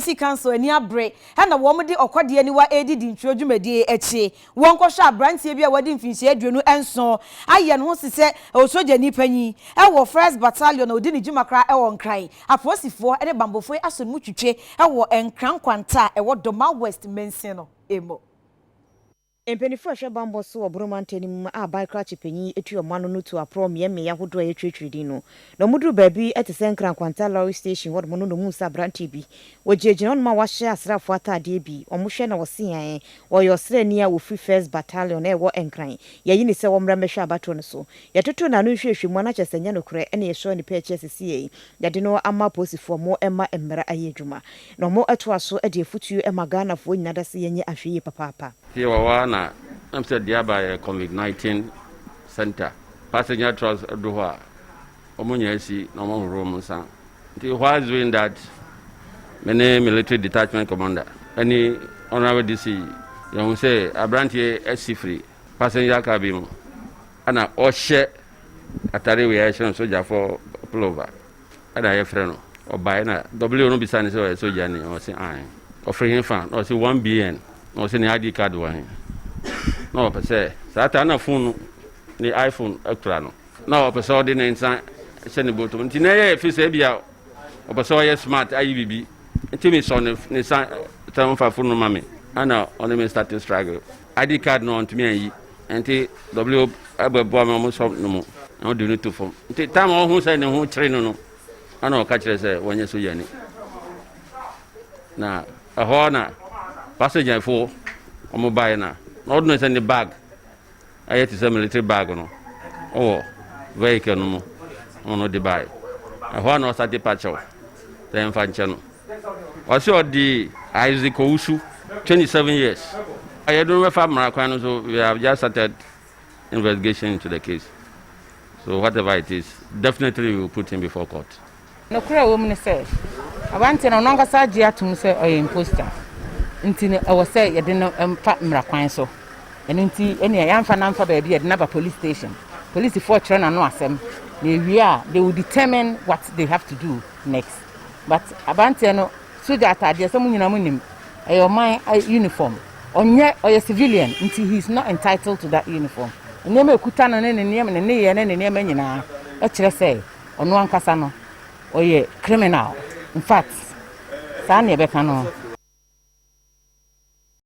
Security Council ani abere na wɔde ɔkɔdeɛ aniwa redidi ntwerɛ dwumadie akyi. Wɔnkɔhwɛ aberanteɛ bi a wadi mfinhyia 27 ayɛ ne ho te sɛ osogyani panyin wɔ First Battalion a ɔdi ne dwuma koraa wɔ Nkran. Apolisifoɔ ne bambɔfoɔ yi asɔ ne mu twitwe wɔ Nkran Nkwanta a ɛwɔ Dormaa West mansin no mu. Mpanyinfoɔ a ɛhwɛ bammɔ so wɔ Bono mantam no mu a aban krakye panyin etu ɔmo ano no tu aporɔ mmeammea ahodoɔ a yɛtwerɛtwerɛ din no, na ɔmo duru baabi te sɛ Nkrankwanta lorry station hɔnom no, na ɔmo sɛ aberanteɛ bi wɔgyinagyina hɔnom a wahyɛ asraafoɔ ataadeɛ bi. Ɔmo hwɛ na wɔse yɛn wɔyɛ ɔsraani a wɔfiri First Battalion a ɛwɔ Nkran. Yɛyi ne sɛ wɔmmra mmɛhwɛ abatoɔ no so. Yɛtoto n'ano nhwehwɛmu a, na kyerɛ sɛ nyɛ nokorɛ. Ɛna yɛsɔ nipa akyi asisi yɛn yɛde no ama apolisifoɔ mo ɛma mmara ayɛ adwuma, na ɔmo ɛtoa so de afutuo ɛma Ghanafoɔ nyinaa da sɛ yɛnyɛ ahwɛ yie papaapa. Nti wɔ hɔ a na nam sɛ deɛ aba yɛ COVID-19 center, passenger trucks do hɔ a, ɔmo nyinaa si na ɔmo ahohoro ɔmo nsa. Nti while doing that, me ne military detachment commander ɛne Honourable DC yɛhu sɛ aberanteɛ asi firi passenger car bi mu, ɛna ɔhyɛ atare wei a yɛhyɛ no sogyafoɔ pullover. Ɛna yɛfrɛ no, ɔbaeɛ na W no bisa ne sɛ ɔyɛ sogya ni. Ɔse ae. Ɔfiri he fa? Na ɔse 1 bn. Na ɔse ne ID card wɔ he? Na ɔpɛ sɛ saa taa na phone no, ne iPhone akura no, na ɔpɛ sɛ ɔde ne nsa hyɛ ne bɔtɔm. Nti na ɛyɛ fi sɛ ebia ɔpɛ sɛ ɔyɛ smart ayi bibi, nti mi sɔ ne nsa sɛ ɔmfa phone no ma me, ɛna ɔne me start struggle. ID card no ɔntumi anyi, nti W ɛbɛboa me, ɔmo sɔ no mu na ɔde no to fam. Nti time a ɔho sɛ ne ho kyerɛ no, ɛna ɔka kyerɛ sɛ wɔnyɛ sogyani. Na ɛhɔ na passengerfoɔ ɔmo baeɛ na ɔde no sɛ ne bag ɛyɛ te sɛ military bag no ɔwɔ vehicle no mu, ɔno de baeɛ. Ɛhɔ na ɔsate pakyɛw sɛ ɛmfa nkyɛ no. Ɔsɛ ɔde Isaac Owusu, 27 years. Yɛde no bɛfa mmara kwan no so. We have just started investigation into the case, so whatever it is, definitely we will put him before court. Nokorɛ a ɛwɔ mu ne sɛ aberanteɛ no, ɔno ankasa agye atom sɛ ɔyɛ imposter, nti no ɛwɔ sɛ yɛde no mfa mmara kwan so. Ɛno nti ɛnea yɛamfa no amfa baabi, yɛde no aba police station. Polisifoɔ kyerɛ n'ano asɛm na ewie a, they will determine what they have to do next. But aberanteɛ no, sogya ataadeɛ sɛ mo nyinaa mo nim, ɛyɛ ɔman uniform. Ɔnyɛ, ɔyɛ civilian, nti he is not entitled to that uniform. Nneɛma ekuta no ne ne nneɛma, ne nneyɛɛ ne ne nneɛma nyinaa ɛkyerɛ sɛ ɔno ankasa no ɔyɛ criminal. In fact, saa nea ɛbɛka no.